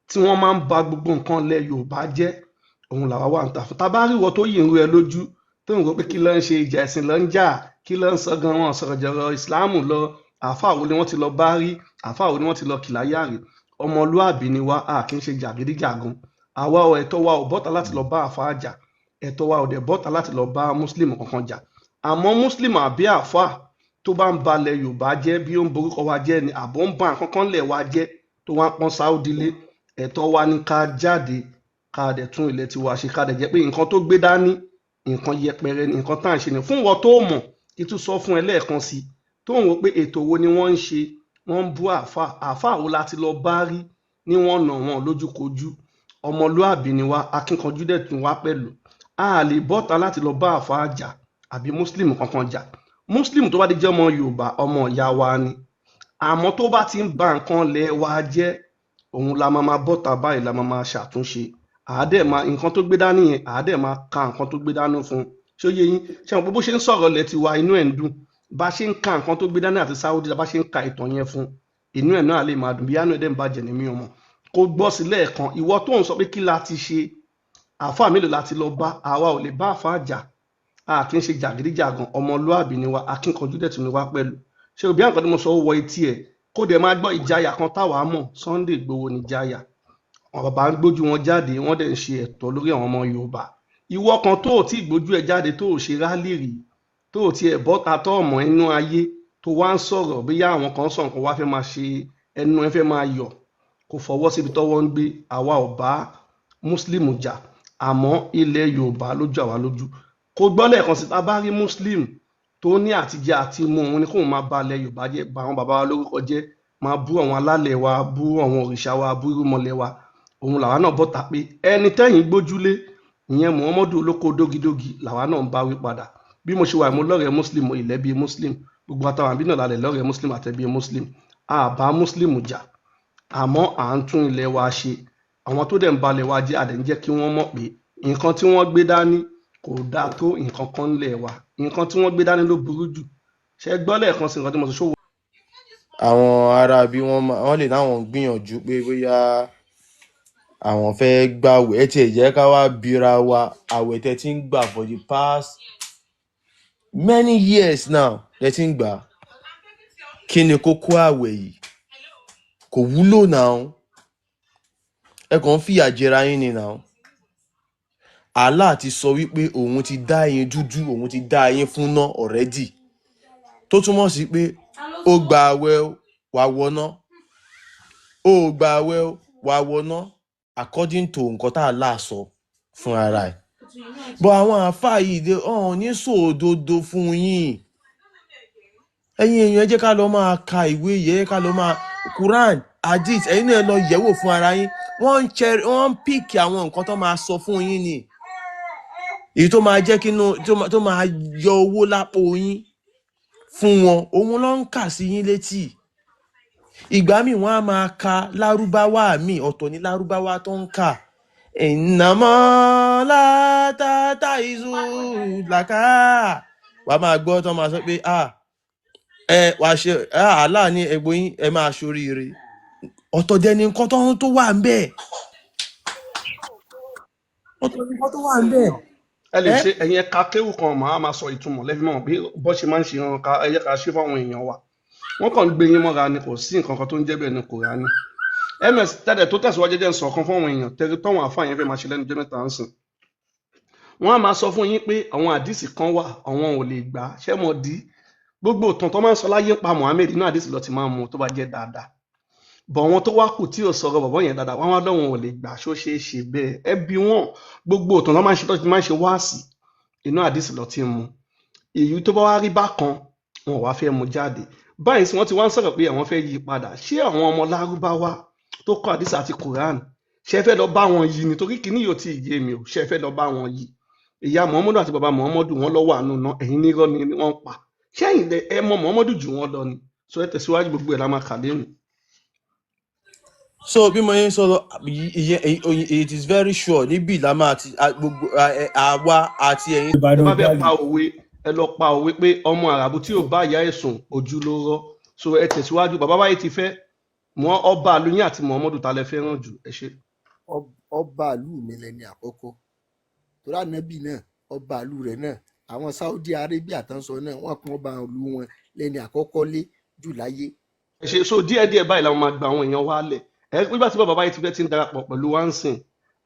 Tí wọ́n máa ń ba gbogbo nǹkan lẹ̀ Yorùbá jẹ́, òun làwa wà ń ta fún. Tá a bá rí ìwọ tó yìí ń rú ẹ lójú, tó ń rò pé kí ló ń ṣe, ìjà ẹ̀sìn ló ń jà, kí ló ń sọ gan, wọn sọ̀rọ̀ jọ̀rọ̀ ìsìláàmù lọ, àáfàá wo ni wọ́n ti lọ bá rí, àáfàá wo ni wọ́n ti lọ kìláyà rí? Ọmọlúàbí ni wá, a kì í ṣe jàgídíjàgan. Àwa ò, ẹ̀tọ́ wa ò bọ́ta láti lọ bá àáfàá jà, ẹ̀tọ́ wa ò dẹ̀ bọ́ta láti lọ bá muslim kankan jà. Àmọ́ muslim àbí àáfàá tó bá ń balẹ̀ Yorùbá jẹ́, bí ó ń borúkọ wa jẹ́ ni, àbó ń ba nǹkan kan lẹ̀ wa jẹ́, tó wá ń pọ́n Sáúdí lé, ẹ̀tọ́ wa ní ká jáde, ká dẹ̀ tún ilẹ̀ tiwa ṣe, ká dẹ̀ jẹ́ pé nǹkan tó gbé dání, nǹkan yẹpẹrẹ ni nǹkan tá à ń ṣe ni. Fún wọn tó mọ̀, kí tún sọ fún ẹ lẹ́ẹ̀kan sí, tó ń wò pé ètò wo ni wọ́n ń ṣe, wọ́n ń bú àáfàá, àáfàá wo la ti lọ bá rí ní wọ́n nà wọ́n lójúkojú? Ọmọlúàbí ni wá, akínkanjú dẹ̀ tún wá pẹ̀lú. A lè bọ́ta láti lọ bá àáfàá jà àbí muslim kankan jà. Muslim tó bá ti jẹ́ ọmọ Yorùbá, ọmọ ìyá wa ni. Àmọ́ tó bá ti ń ba nǹkan lẹ̀ wa jẹ́, òun la máa máa bọ́ta báyìí, la máa máa ṣàtúnṣe. Àádẹ́ máa nǹkan tó gbé dání yẹn, àádẹ́ máa ka nǹkan tó gbé dání fún un. Ṣó yé yín? Ṣé àwọn bó ṣe ń sọ̀rọ̀ lẹ̀ ti wa, inú ẹ̀ ń dùn. Bá ṣe ń ka nǹkan tó gbé dání àti Saudi, bá ṣe ń ka ìtàn yẹn fún, inú ẹ̀ náà lè máa dùn. Bí yánú ẹ̀ dẹ̀ ń bàjẹ́ ní mi ò mọ̀. Kó gbọ́ sí lẹ́ẹ̀kan, ìwọ tó ń sọ pé kí la ti ṣe, àáfàá mélòó la ti lọ bá? Àwa ò lè bá àáfàá jà, a kì í ṣe jàgídíjàgan. Ọmọlúàbí ni wa, akínkanjú dẹ̀ tún ni wá pẹ̀lú. Ṣé òbí àǹkan tí mo sọ ó wọ etí ẹ̀? Kó dẹ̀ máa gbọ́ ìjayà kan táwa mọ̀, Sunday Igboho ní ìjayà. Àwọn bàbá ń gbójú wọn jáde, wọ́n dẹ̀ ń ṣe ẹ̀tọ́ lórí àwọn ọmọ Yorùbá. Ìwọ kan tó ò tí ì gbójú ẹ jáde, tó ò ṣe rally rí, tó ò tiẹ̀ bọ́ta, tó ọmọ inú ayé, tó wá ń sọ̀rọ̀ bóyá àwọn kan sọ nǹkan, wá fẹ́ máa ṣe ẹnu ẹ fẹ́ máa yọ̀, kó fọwọ́ síbi tọ́wọ́ ń gbé. Àwa ò bá muslim jà, àmọ́ ilẹ̀ Yorùbá lójú àwa lójú. Kó gbọ́ lẹ́ẹ̀kan sí, tá a bá rí muslim tó ní àtijẹ àti mu òun ni kóun máa ba ilẹ̀ Yorùbá jẹ́, ba àwọn bàbá wa lórúkọ jẹ́, máa bú àwọn alálẹ̀ wa, bú àwọn òrìṣà wa, bú irúnmọlẹ̀ wa, òun làwa náà bọ́ta pé ẹni tẹ́yìn gbójúlé, ìyẹn Muhammadu olóko dógidógi, làwa náà ń bá wí padà. Bí mo ṣe wà, mo lọ́rẹ̀ẹ́ muslim, ilẹ̀ bíi muslim, gbogbo àtàwọn àbí náà lálẹ́ lọ́rẹ̀ẹ́ muslim àtẹ̀bí muslim. A bá muslim jà, àmọ́ à ń tún ilẹ̀ wa ṣe. Àwọn tó dẹ̀ ń balẹ̀ wa jẹ́, àdẹ̀ ń jẹ́ kí wọ́n mọ̀ pé nǹkan tí wọ́n gbé dání kò dáa tó nǹkan kan ńlẹ̀ wa. Nǹkan tí wọ́n gbé dání ló burú jù. Ṣe gbọ́ lẹ́ẹ̀kan sí nǹkan tí mo sọ ṣòwò? Àwọn ará bí wọ́n wọ́n lè láwọn gbìyànjú pé bóyá àwọn fẹ́ gbàwẹ̀. Ẹ tiẹ̀ jẹ́ ká wá bira wa, àwẹ̀ tẹ́ ti ń gbà for the past many years now, tẹ́ ti ń gbà, kí ni kókó àwẹ̀ yìí? Kò wúlò náà, ẹ kàn ń fìyà jẹra yín ni now. Allah ti sọ wípé òun ti dá yín dúdú, òun ti dá yín fún ná already, tó túmọ̀ sí pé ó gba àwẹ̀ o, wàá wọná, ó gba àwẹ̀ o, wàá wọná, according to nǹkan tá Allah sọ fún ara ẹ̀. But àwọn àáfàá yìí dé ọ̀hún ní sòdodo fún yín. Ẹ̀yin èèyàn, ẹ jẹ́ ká lọ máa ka ìwé yìí, ẹ jẹ́ ká lọ máa Quran, Hadith. Ẹ̀yin náà ẹ lọ yẹ̀wò fún ara yín. Wọ́n ń ṣe, wọ́n ń pick àwọn nǹkan tó máa sọ fún yín ni èyí tó máa jẹ́ kínú tó máa yọ owó lápò yín fún wọn, òun ló ń kà sí yín létí. Ìgbà míì, wọ́n á máa ka lárúbáwá míì, ọ̀tọ̀ ní lárúbáwá tó ń kà. Ìnàmọ́ látàtà ìzú làkà, wàá máa gbọ́ tó máa sọ pé, ah, ẹ wàá ṣe, ah, Allah ní ẹgbẹ́ yín, ẹ máa ṣoríire. Ọ̀tọ̀ dẹni nǹkan tó wà ń bẹ̀, ọ̀tọ̀ ní nǹkan tó wà ń bẹ̀. Ẹ lè Ẹ ṣe, ẹ̀yin ẹ̀ka kéwù kan, màá máa sọ ìtumọ̀ lẹ́fí mọ̀ bí bọ́ ṣe máa ń ṣe hàn ká. Ẹ jẹ́ ká ṣe fáwọn èèyàn wa. Wọ́n kàn ń gbé yín mọ́ra ni, kò sí nǹkan kan tó ń jẹ́ bẹ́ẹ̀ ní Kùránì. Ms tẹ́lẹ̀ tó tẹ̀síwájú, jẹ́ ń sọ kan fún àwọn èèyàn tẹ́lẹ̀ tọ́wọ́n àfáà yẹn fẹ́ máa ṣe lẹ́nu jẹ́ mẹ́ta ń sìn. Wọ́n á máa sọ fún yín pé àwọn àdìsí kan wà, àwọn ò lè gbà. Ṣé mo dí gbogbo ìtàn tó máa ń sọ láyé ń pa Muhammed, inú àdìsí lọ ti máa ń mú tó bá jẹ́ dáadáa bọ̀. Wọn tó wá kù tí ò sọ̀rọ̀ bọ̀bọ̀ yẹn dáadáa, wọ́n wá lọ́wọ́n ò lè gbà. Ṣó ṣeé ṣe bẹ́ẹ̀? Ẹ bí wọn. Gbogbo ìtàn tó máa ń ṣe, tó ti máa ń ṣe wáàsì, inú àdìsí lọ ti ń mú. Èyí tó bá wá rí bákan, wọn ò wá fẹ́ mú jáde báyìí sí. Wọ́n ti wá ń sọ̀rọ̀ pé àwọn fẹ́ yí padà. Ṣé àwọn ọmọ lárúbáwá tó kọ́ àdìsí àti Quran, ṣé fẹ́ lọ bá wọn yí? Nítorí kìíní yóò tí ì yé mi o. Ṣé fẹ́ lọ bá wọn yí? Ìyá Muhammadu àti bàbá Muhammadu, wọn lọ wà nù náà, ẹ̀yin nírọ́ ni wọ́n ń pa. Ṣé ẹ̀yin ẹ mọ Muhammadu jù wọ́n lọ ni? So ẹ tẹ̀síwájú, gbogbo ẹ̀ la máa kà lẹ́nu. So bí mo yẹn ń sọ lọ, it is very sure níbí la máa ti gbogbo àwa àti ẹ̀yin. Ẹ Ìbàdàn bá fẹ́ jalè. Pa òwe, ẹ lọ pa òwe pé ọmọ àràbù tí ò bá ìyá ẹ̀ sùn, ojú ló rọ́. So ẹ tẹ̀síwájú, bàbá báyìí ti fẹ́. Mọ ọba àlùyìn àti Muhammadu ta lẹ fẹ́ràn jù? Ẹ ṣe. Ọba ìlú mi lẹni àkọ́kọ́, torí ànábì náà ọba ìlú rẹ̀ náà, àwọn Saudi Arabia tán sọ náà, wọ́n pọn ọba ìlú wọn lẹni àkọ́kọ́ lé jù láyé. Ẹ ṣe. So díẹ̀ díẹ̀ báyìí làwọn máa gba àwọn èèyàn wa lẹ̀. Ẹ nígbà tí bàbá yìí ti fẹ́ ti ń darapọ̀ pẹ̀lú wa ń sìn,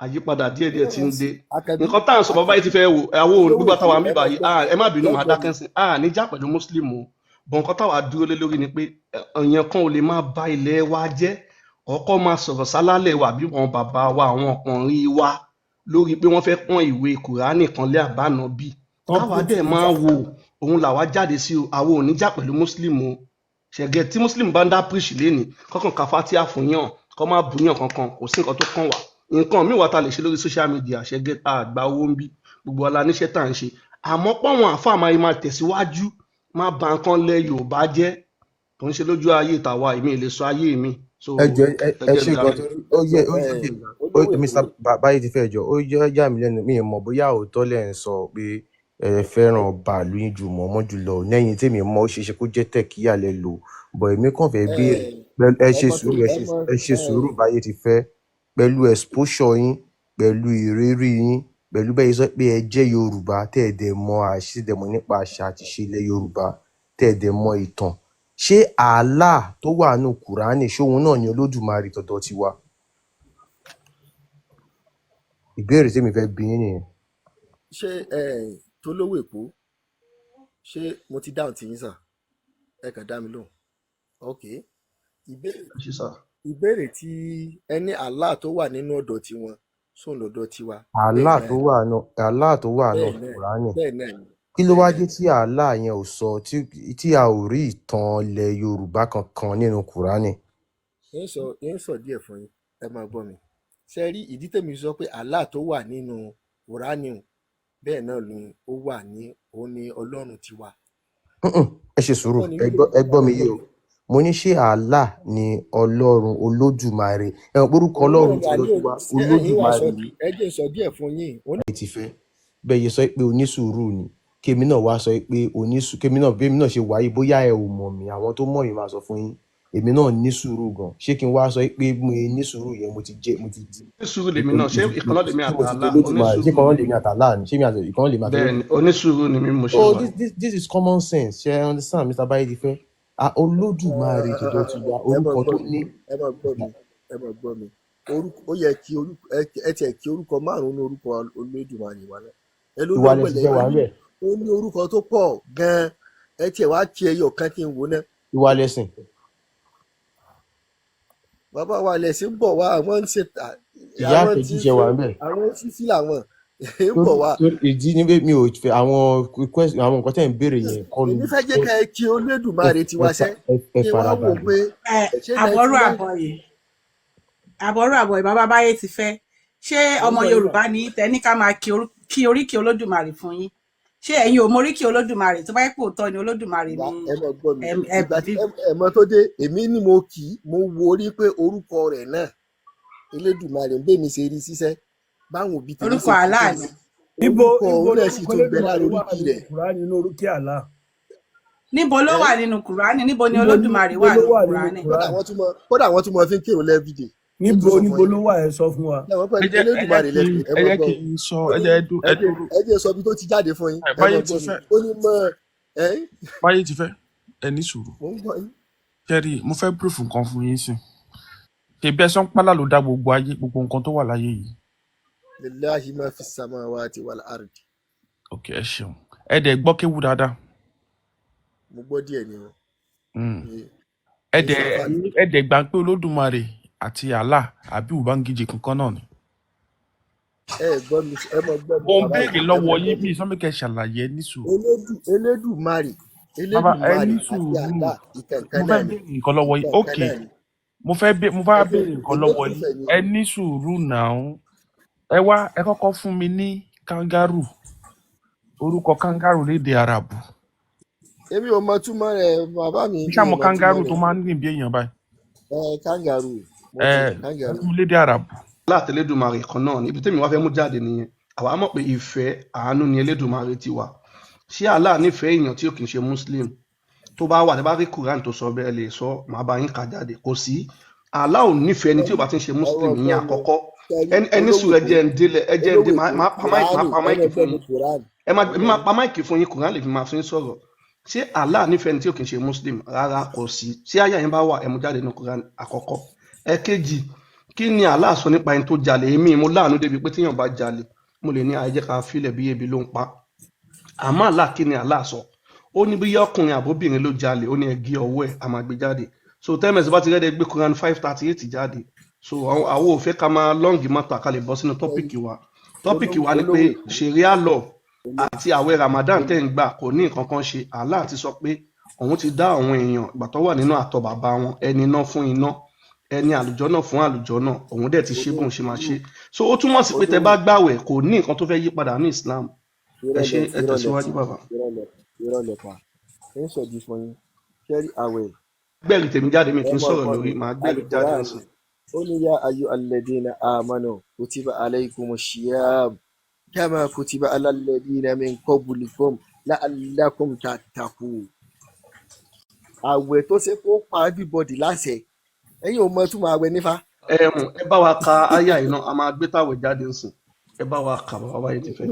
àyípadà díẹ̀ díẹ̀ ti ń dé. Àkànbí, Nǹkan tá à ń sọ, bàbá yìí ti fẹ́ wò àwọn olówó gbogbo Èkó, àtàwọn àmì ẹ máa báyìí gbọ́ ẹ má bínú, màá lọ́gbọ́n mi. dákẹ́ sìn níjà pẹ̀lú Muslim o. Bọ̀ nǹkan táwa dúró lé lórí ni pé èèyàn kan ò lè máa ba ilẹ̀ wa jẹ́, ọkọ máa sọ̀rọ̀ sálálẹ̀ wa bí wọn bàbá wa, àwọn ọkùnrin wa, lórí pé wọ́n fẹ́ pọ́n ìwé Kùránì kan lé àbáná bí káwa Complete dẹ̀ máa ìjà. wò òun làwa jáde sí o. Àwọn ò ní jà pẹ̀lú Muslim o. Ṣẹ̀gẹ̀ tí Muslim bá ń dá preach lénìí, kọ́kàn ka fatia fún yàn, kọ́ máa bùyàn kankan, kò sí nǹkan tó kàn wá. Nǹkan míì wà tá a lè ṣe lórí social media. Ṣẹ̀gẹ̀ tá a gba owó ń bí, gbogbo wa la níṣẹ́ tá à ń ṣe. Àmọ́ pọ́wọn àáfàá máa máa tẹ̀síwájú, máa ba nǹkan lẹ Yorùbá jẹ́ tó ń ṣe lójú ayé tàwa, èmi ì lè sọ ayé mi. So Ẹ jọ, ẹ gẹ́gẹ́ ṣe bí gan a torí ó yẹ ó yẹ ó Olówó Mr. Èkó, Báyé ti fẹ́ jọ ó yẹ yà mí lẹ́nu. Mi ì mọ̀ bóyá òótọ́ lẹ̀ ń sọ pé ẹ fẹ́ràn ọba ìlú yín ju mọ̀ọ́mọ́ jù lọ lẹ́yìn tèmi mọ̀. Ó ṣeé ṣe kó jẹ́ tẹ̀kíyà lẹ lò bọ̀. Èmi kàn fẹ́ béèrè pẹ̀lú ẹ ṣe ọmọ tó sùúrù, ẹ ẹ ṣe mọ ẹ ṣe sùúrù. Báyé ti fẹ́, pẹ̀lú exposure yín, pẹ̀lú ìrírí yín, pẹ̀lú bẹ́ẹ̀ sọ pé ẹ jẹ́ Yorùbá, tẹ́ ẹ dẹ̀ mọ̀ àṣì dẹ̀ mọ̀ nípa àṣà àti ìṣe ilẹ̀ Yorùbá, tẹ́ ẹ dẹ̀ mọ̀ ìtàn, ṣé Allah tó wà nù Kùránì, ṣóun náà ni Olódùmarè tọ̀dọ̀ tiwa? Ìbéèrè tèmi fẹ́ bi yín nìyẹn. Ṣé ẹ tolówó Èkó, ṣé mo ti dáhùn tí yín sà? Ẹ kàn dá mi lóhùn. Ok, ìbéèrè ṣe sà. Ìbéèrè tí ẹ ní, Allah tó wà nínú ọ̀dọ̀ tiwọn sóun lọ́dọ̀ tiwa? Bẹ́ẹ̀ Allah náà tó ni. wà nù Allah tó wà nù Bẹ́ẹ̀ náà, Kùránì, bẹ́ẹ̀ náà ni. Kí ló Bẹ́ẹ̀ wá náà dé ni. tí Allah yẹn ò sọ tí a ò rí ìtàn ilẹ̀ Yorùbá kankan nínú Kùránì? Ń sọ díẹ̀ fún yín, ẹ máa gbọ́ mi. Ṣe rí ìdí tèmi sọ pé Allah tó wà nínú Kùránì o, bẹ́ẹ̀ náà ni ó wà ní òun ní Ọlọ́run tiwa. Mm-mm, ẹ ṣe sùúrù. Wọ́n ní Ẹ wípé gbọ́, ẹ gbọ́ mi ẹ yé gbọ́ o. mi. Mo ní ṣé Allah ni Ọlọ́run Olódùmarè? Ẹ mọ̀ pé orúkọ Òun náà Ọlọ́run ni àní tọ̀dọ̀ tiwa ṣé ẹ̀yin wà sọ Olódùmarè ni. Ẹ jẹ́ n sọ díẹ̀ fún yín. Òun Ẹ ti fẹ́ bẹ́ẹ̀ yẹ sọ pé onísùúrù ni, kémi náà wá sọ pé onísùúrù kémi náà, bí èmi náà ṣe wáyé, bóyá ẹ ò mọ̀ mí, àwọn tó mọ̀ mí máa sọ fún yín, èmi náà ní sùúrù gan. Ṣé kí n wá sọ pé mo ní sùúrù yẹn, mo ti jẹ, mo ti di Onísùúrù lèmi náà. Ṣé ìkan náà lèmi ṣé mo ti di àtàlà? Olódùmarè? Ṣé Onísùúrù kan náà ni mí. lèmi àtàlà ni? Ṣé mi àti ìkan náà lèmi àti Bẹ́ẹ̀ ni, onísùúrù ni mí mo ṣe Oh, wà. this is common sense. Ṣé ẹ understand, Mr. Bayedife? Ah, Olódùmarè tọ̀dọ̀ ti wa, Ẹ máa orúkọ gbọ́ tó mi, ní. ẹ máa gbọ́ mi, ẹ máa gbọ́ mi. Orúkọ ó yẹ kí orúkọ ẹ tiẹ̀ kí orúkọ márùn-ún ní orúkọ Olódùmarè wa náà. Ẹ ló Ìwà lẹ̀sìn lọ́gbọ̀lẹ̀ jẹ́ wà ń bẹ̀. Ó ní orúkọ tó pọ̀ gan-an. Ẹ tiẹ̀ wá kí ẹyọ kan kí n wò náà. Ìwà lẹ̀sìn. Bàbá wa lẹ̀sìn ń bọ̀ wá, àwọn ń ṣe Ìyá àwọn tí ń àtẹ̀jíṣẹ́ ṣe wà ń bẹ̀. àwọn fífi làwọn ń Torí bọ̀ wá. Torí ìdí ni pé mi ò fẹ́ àwọn request, àwọn nǹkan tẹ̀ ń béèrè yẹn kọ́ ni. Èmi fẹ́ jẹ́ ká ẹ kí Olódùmarè tiwa Ẹ ṣẹ́ ẹ kí wá wò farabalẹ̀. pé Ẹ ṣé àbọrú 99 àbọyè, àbọrú àbọyè, bàbá báyé ti fẹ́. Ṣé Mo ń ọmọ gbọ́ yín mà. Yorùbá ní tẹ ní ká máa kí oríkì Olódùmarè fún yín? Ṣé ẹ̀yin ò mọ oríkì Olódùmarè? Tó bá yẹ pé òótọ́ ni Olódùmarè Ìgbà ni ẹ máa gbọ́ mi. Ẹ ẹ Ìgbà tí believe. ẹ̀mọ tó dé, èmi ni mo kì í, mo wo orí pé orúkọ rẹ̀ náà Elédùmarè ń bèmi ṣe rí síṣẹ́ báwọn òbí tèmi Orúkọ ṣe kì í Allah tèmi. ni. Ibo Orúkọ ibo òun náà sì lorúkọ tún bẹ lára Olódùmarè wà oríkì nínú rẹ̀. Kùránì, nínú oríkì Allah? Níbo ló Ẹ wà nínú Kùránì? Níbo ni Níbo ní Olódùmarè níbo wà ló nínú wà nínú Kùránì? Kódà Kùránì? wọ́n tún mọ fi ń kírun lẹ́fídè ní tún Níbo sọ fún níbo yín. ló wà? Ẹ sọ fún wa. Ṣé àwọn pẹ̀lú Ẹ jẹ́ ẹ jẹ́ Elédùmarè kí lẹ́pẹ̀ ẹ ẹ mọ jẹ́ gbọ́ kí o. n sọ. Ó Ẹ ní jẹ́ ẹ dú ẹ ẹ jẹ́ dúró. Ẹ jẹ́ sọ ibi tó ti jáde fún yín. Ẹ Ẹ mọ báyé ti gbọ́ mi. fẹ́. Ó ní mọ ẹ Báyé ti fẹ́, ẹ ní sùúrù. Mò ń gbọ́ yín. Kẹrí, mo fẹ́ proof nǹkan fún yín sìn. Ṣèbí ẹ sọ ń pálá ló dá gbogbo ayé, gbogbo nǹkan tó wà láyé yìí? Lillahi ma fi samawati wal ardi. Ok, ẹ ṣeun. Ẹ dẹ̀ gbọ́ kéwú dáadáa. Mo gbọ́ díẹ̀ ni o. Mi Ẹ mi dẹ̀ ṣàfàlì. Ẹ dẹ̀ gbà pé Olódùmarè àti Allah àbí Ubangiji kankan náà ni. Ẹ gbọ́ mi, ẹ mọ gbọ́ mi. Mo ń Bàbá béèrè yìí, ẹ mọ lọ́wọ́ gbọ́ yín mi. mi sọ pé kẹ́ ẹ ṣàlàyé, ẹ ní sùúrù. Elédùmarè, Bàbá, ẹ Elédùmarè ní àti sùúrù. Allah ìkànkan Mo fẹ́ náà ni. béèrè nǹkan lọ́wọ́ yín. Ìkànkan Ok, náà ni. mo fẹ́ Ẹ jẹ́ béèrè nǹkan èmi lọ́wọ́ yín. fífẹ́ ni. Ẹ ní sùúrù náà. Ẹ wá, ẹ kọ́kọ́ fún mi ní kangaroo, orúkọ kangaroo lédè Arabu. Èmi ò mọ túmọ̀ rẹ̀, bàbá mi, Mo mi ṣáà ò mọ mọ túmọ̀ kangaroo tó rẹ̀. máa ń rìn bí èèyàn báyìí. Ẹ kangaroo, mo Ẹ ti ẹ kangaroo. fún mi lédè Arabu. Allah àtẹlẹdùmarè kan náà ni. Ibi tẹ́mi wá fẹ́ mú jáde nìyẹn. Àwa mọ̀ pé ìfẹ́ àánú ni Elédùmarè ti wà. Ṣé Allah nífẹ̀ẹ́ èèyàn tí ò kì í ṣe Muslim? Tó bá wà, tẹ́ bá rí Quran tó sọ bẹ́ẹ̀, lè sọ, màá bá yín kà jáde. Kò sí. Allah ò nífẹ̀ẹ́ ẹni tí ò bá ti ń ṣe Ẹ muslim. mọ̀ Ìyẹn gbọ́ mi, àkọ́kọ́. ṣẹ́rí Ẹni olówó sùúrù, ẹ Èkó, jẹ́ ń délẹ̀, ẹ jẹ́ ń dé, olówó máa Èkó, máa pa máìkì, máa Kùránì, pa ẹ máìkì mọ̀ gbọ́ fún mi yín. Kùránì, Ẹ má ẹ èmi mọ̀ máa pa máìkì fún yín. Quran lè fi máa fi ń sọ̀rọ̀. Ṣé Allah nífẹ̀ẹ́ ẹni tí ò kì í ṣe muslim? Rárá, kò sí. Tí àyà yẹn bá wà, ẹ mú jáde nínú Quran. Àkọ́kọ́. Ẹ̀kejì, kí ni Allah sọ nípa ẹni tó jalè? Èmi mo láàánú débi pé tíyàn bá jalè, mo lè ní ẹ jẹ́ ká filẹ̀, bí ebi ló ń pa. Àmọ́ Allah, kí ni Allah sọ? Ó ní bí ọkùnrin àbóbìnrin ló jalè, ó ní ẹ gé ọwọ́ ẹ̀. A máa gbé jáde. So tms bá ti rẹ́dẹ̀ gbé Quran 5:38 jáde. So àwọn ò fẹ́ ká máa long matter, ká lè bọ́ sínú ṣẹ́rí topic wa. Topic wa ni olówó pé Èkó, sharia law àti àwẹ̀ Ramadan tẹ́ ń gbà kò ní nǹkan kan ṣe. Allah ti sọ pé òun ti dá àwọn èèyàn ìgbà tó wà nínú àtọ̀ bàbá wọn, ẹni iná fún iná, ẹni àlùjọ náà fún àlùjọ náà. Òun dẹ̀ ti ṣe bóun ṣe máa ṣe. So ó túmọ̀ sí pé tẹ́ olówó bá gbàwẹ̀, kò ní nǹkan tó fẹ́ yí padà ní Islam. Ẹ irọ́ ṣe, lẹ ẹ irọ́ lẹ tẹ̀síwájú pa, bàbá. irọ́ lẹ pa. Ń sọ̀dí fún yín. Ṣẹ́rí àwẹ̀, Gbẹ̀rì tèmi jáde, mi ẹ kì í mọ̀ sọ̀rọ̀ gbọ́ lórí mi, màá gbẹ̀rì jáde Alukurani nsìn. ó ní yá ayú alladhina amanu kutiba alaykumu shiyam kama kutiba ala alladhina min qablikum la'allakum tattaqun. Àwẹ̀ tó ṣe kó pa everybody láṣẹ, ẹ̀yin ò mọ túmọ̀ àwẹ̀ nífa. Ẹ̀hún, ẹ bá wa ka áyà yìí náà, a máa gbé tàwẹ̀ jáde nsìn. Ẹ bá wa kà, bàbá báyìí ti fẹ́.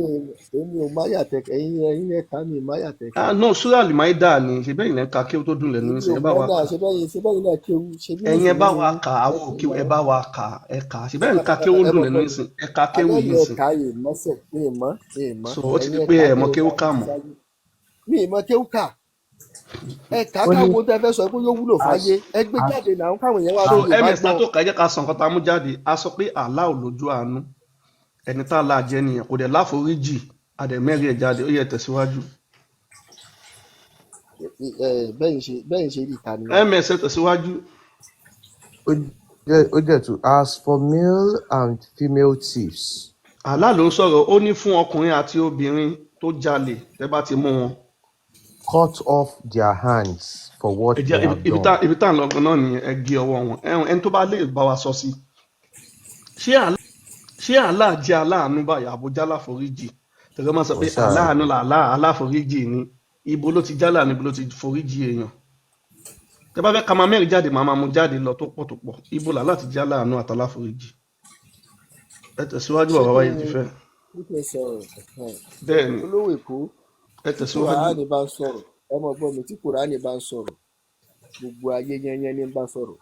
Èmi ò máyà tẹ̀kẹ́, ẹ̀yin ẹ̀ka mi máyà tẹ̀kẹ́. Ah no, Súrà Àlùmáídà ni ṣe bẹ́ẹ̀ ilẹ̀ ń ka kí ó tó dùn lẹ́nu Èmi nsìn. ò Ẹ bá mọ̀ wa náà. kà. Ṣe bẹ́yìn náà kéwú, ṣe bí Ẹ̀yin ẹ bá mùsùlùmí wa ni kà, àwọn yín, òkè ẹ ẹ bá wa kà, ẹ kà. Ṣe bẹ́ẹ̀ ń ka kí ó ẹ dùn mọ̀ lẹ́nu gbọ́ mi. nsìn, ẹ ka kéwù Abẹ́yìn yìí nsìn. ẹ̀ka yìí mọ́sẹ̀ mi ì mọ́, mi ì mọ́. So ó ti Ẹ̀yin di pé ẹ̀ka ẹ mọ kẹ́ ẹ kéwú bá kà mi mọ́. ṣáájú. Mi ì mọ kéwú kà. Ẹ̀ka Ó ní káwọn tẹ́ fẹ́ sọ pé yóò wúlò as fáyé, ẹ gbé as jáde náà káwọn èèyàn wá So fi Yorùbá ms ta gbọ́. tó kà, ẹ jẹ́ ká sọ nǹkan tá a mú jáde. A sọ pé Allah ò lójú àánú, ẹni tá a là jẹ nìyẹn, kò dẹ̀ láforíjì. Àdẹ̀mẹ́rì ẹ̀ jáde. Ó yẹ tẹ̀síwájú. Bẹ́yìn ṣe rí ìka nìyẹn. Ms, ẹ tẹ̀síwájú. Ó jẹ́ too, as for male and female thieves, Allah ló ń sọ̀rọ̀. Ó ní fún ọkùnrin àti obìnrin tó jalè, tẹ́ bá ti mú wọn, cut off their hands for what ẹ they jẹ́ have ibi tá done. ibi tá à ń lọ gan náà nìyẹn. Ẹ gé ọwọ́ wọn. Ẹ̀hún, ẹni tó bá lè bá wa sọ sí, ṣé Allah jẹ́ aláàánú báyìí, àbújá láforíjì? Tẹ̀lé máa sọ Kò pé sáà aláàánú làlá, aláforíjì ni. Ibo ló ti jálà, níbo ló ti foríjì èèyàn? Tẹ́ bá fẹ́ ka máa mẹ́rin jáde, màá máa mú jáde lọ tó pọ̀ tó pọ̀. Ibo làlá ti jálà àánú àtàláforíjì? Ẹ tẹ̀síwájú Ṣé bàbá kí báyìí n ti fẹ́. Kí n sọ̀rọ̀? Ẹ̀hẹ́n. Bẹ́ẹ̀ ni. Olówó Èkó, Ẹ tí tẹ̀síwájú. Kùránì bá ń sọ̀rọ̀, ẹ mọ̀ gbọ́ mi, tí Kùránì bá ń sọ̀rọ̀, gbogbo ayé yẹnyẹn ní bá sọ̀rọ̀.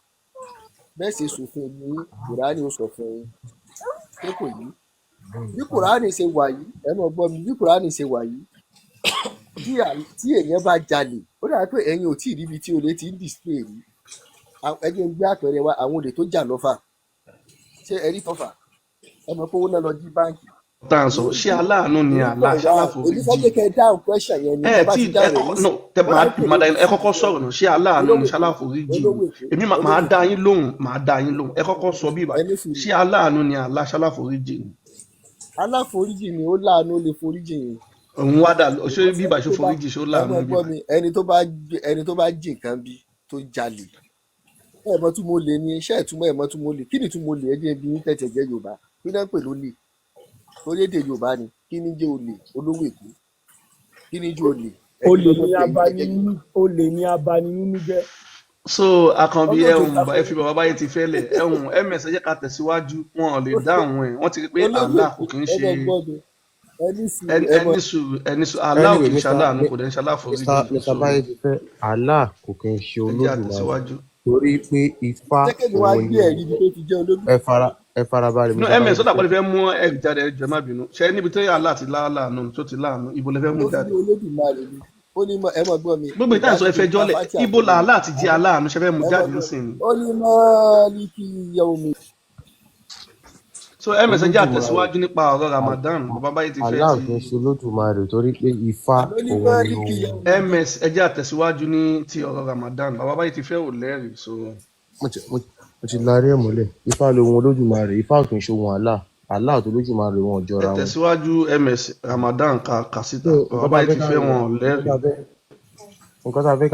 Bẹ́ẹ̀ ṣe ṣòfin ní Kùránì ó sọ fún yín pé kò yí. Bí Kùránì ṣe wà yìí, ẹ mọ̀ gbọ́ mi, bí Kùránì ṣe wà yìí, tí èèyàn bá jalè, ó dàbí pé ẹ̀yin ò tí ì ríbi tí olè ti ń display rí. Ẹ jẹ́ n gbé àpẹẹrẹ wa, àwọn olè tó jà lọ́fà. Ṣé ẹ rí tọ́fà? Ẹ mọ̀ pé owó náà lọ jí báǹkì. Tá à ń sọ, ṣé aláàánú ni Èmi àlá? kàn Ṣé wá, èmi fẹ́ aláforíjì? jẹ́ kẹ́ ẹ dáhùn question yẹn ni. Ẹ Tẹ́ bá tí ti ẹ dáhùn rẹ̀ kọ́kọ́ no nísìn, tẹ ó màá dàbí pé màá dá èmi yín, ẹ kọ́kọ́ sọ̀rọ̀ náà. Ṣé aláàánú olówó ni? Èkó, Ṣé aláforíjì ni? olówó Èkó, Èmi màá olówó dá Èkó, yín lóhùn, màá dá yín lóhùn. Ẹ kọ́kọ́ sọ bí ìbá ẹ ní sùúrù. ṣé aláàánú ni àlá, ṣé aláforíjì ni? Aláforíjì ni, ó láàánú, ó lè foríjì yín. Òun wá dà ṣé Because bí ìbá ẹni ṣe tó bá, foríjì, ṣé ó ẹ láàánú mọ̀ bí gbọ́ ìbá? mi, ẹni tó bá jí nǹkan bí tó jalè, ẹ mọ̀ tún mo lè ní iṣẹ́ ìtumọ̀, ẹ mọ̀ tún mo lè kí ni tún mo lè, ẹ jẹ́ bí yín tẹ̀tẹ̀ jẹ́ Yorùbá, kí náà ń pè lólè? Torí èdè Yorùbá ni. Kí ni jẹ́ olè, olówó Èkó? Kí ni jẹ́ olè? Ẹ Olè jẹ́ lọ́gbọ́n ní pé ẹ̀yin abani tẹ̀jẹ́ Yorùbá. nínú, olè ní abani nínú jẹ́. So Àkànbí Ọlọ́run ẹhùn tó ẹ fi bàbá báyìí ti fẹ́lẹ̀ ẹhùn. Ms, ẹ jẹ́ ká tẹ̀síwájú. Wọn ò lè dáhùn ẹ̀, wọ́n ti rí pé Olówó Allah Èkó, kò kí ń ẹ ṣe mọ̀ gbọ́ mi, ẹ ní sùúrù, ẹ mọ̀ ẹni sùúrù, ẹni sùúrù. Allah ò Anyway, kì í ṣe Mr. aláàánú, kò dẹ̀ ń ṣe aláforíjì. Mr. So Báyé ti fẹ́, Allah kò kí ń ṣe ẹ jẹ́ Olódùmarè àtẹ̀síwájú. torí pé Ifá jẹ́ kémi wá òun gbé ni ẹ̀rí ibi tó ti jẹ́ olódù. Ẹ farabalẹ̀, No Mr. ms, Báyé ó ti dàpọ̀ fẹ́. lè fẹ́ mú ẹ̀rí jáde. Ẹ jọ̀ọ́, ẹ má bínú. Ṣe níbi tó yà Allah ti láàánú, tó ti láàánú, ibo lè fẹ́ mú Ó fi jáde? ní Olódùmarè ni ó ní ẹ mọ̀ gbọ́ mi, Gbogbo ìtàn sọ Kùránì ẹ fẹ́ ní jọ́lẹ̀. káfátíà Ibo fún mi. làálà ti jẹ́ aláàánú? Ṣe fẹ́ mú Ẹ mọ̀ jáde gbọ́ mi, ńsìn ni? ó ní mọ́ọ́líkì yawmi. So ms, ẹ jẹ́ Olódùmarè àtẹ̀síwájú nípa ọ̀rọ̀ Ramadan. Bàbá báyìí ti fẹ́ Allah ti kì í ṣe Olódùmarè torí pé Ifá Àló ní òun ni mọ́ọ́líkì ohun. yawmi. Ms, ẹ jẹ́ àtẹ̀síwájú ní ti ọ̀rọ̀ Ramadan. Bàbá báyìí ti fẹ́ ò lẹ́rìí. So Mo ti larí ẹ̀ mọ́lẹ̀. Ifá lohun Olódùmarè, Ifá ò kì í ṣe ohun Allah. Allah àti Olódùmarè wọn ò ẹ jọra wọn. tẹ̀síwájú ms. Ramadan ká kà So síta. nǹkan Bàbá tá a báyìí fẹ́ ti ká fẹ́ wọn ò nǹkan lẹ́rìí. tá a fẹ́ nǹkan tá a fẹ́.